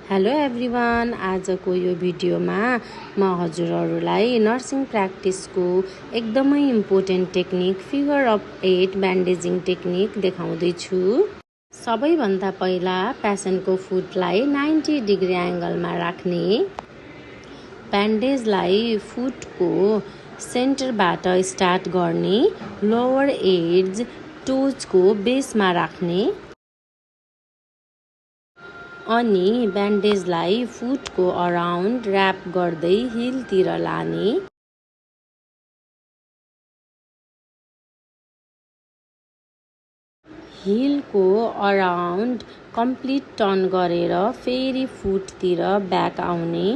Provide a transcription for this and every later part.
Hello everyone, आजको यो भिडियोमा म हजुरहरूलाई नर्सिङ प्र्याक्टिसको एकदमै important technique figure of 8 bandaging technique देखाउँदैछु। सबैभन्दा पहिला पेसेन्टको फुटलाई 90 डिग्री एङ्गलमा राख्ने, ब्यान्डेजलाई फुटको सेन्टरबाट स्टार्ट गर्ने, लोवर एज टोजको बेसमा राख्ने अनि ब्यान्डेजलाई फुटको अराउन्ड र्याप गर्दै हिलतिर लाने। हिलको अराउन्ड कम्प्लिट टर्न गरेर फेरि फुटतिर ब्याक आउने।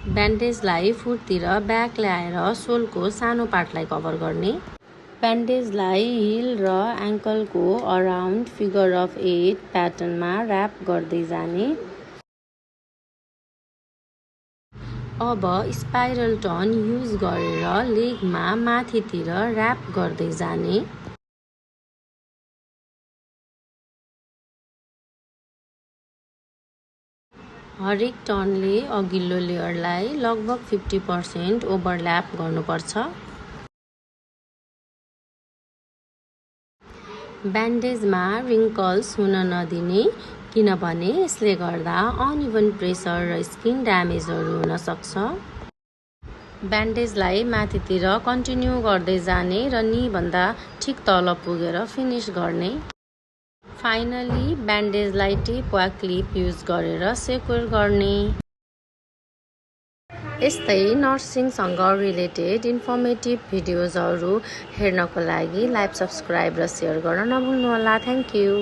ब्यान्डेजलाई फुटतिर ब्याक ल्याएर सोलको सानो पार्टलाई कभर गर्ने। ब्यान्डेजलाई हिल र एङ्कलको अराउन्ड फिगर अफ 8 प्याटर्नमा र्याप गर्दै जाने। अब स्पाइरल टर्न युज गरेर लेगमा माथितिर र्याप गर्दै जाने। हरेक टर्नले अघिल्लो लेयरलाई लगभग 50% ओभरल्याप गर्नुपर्छ। ब्यान्डेजमा रिङ्कल्स हुन नदिने, किनभने यसले गर्दा अनइभन प्रेसर र स्किन ड्यामेजहरू हुन सक्छ। ब्यान्डेजलाई माथितिर कन्टिन्यू गर्दै जाने र नीभन्दा ठिक तल पुगेर फिनिस गर्ने। फाइनली ब्यान्डेजलाई टेप वा क्लिप युज गरेर सेक्युर गर्ने। यस्तै नर्सिङसँग रिलेटेड इन्फर्मेटिभ भिडियोजहरू हेर्नको लागि लाइक, सब्सक्राइब र सेयर गर्न नभुल्नुहोला। Thank you.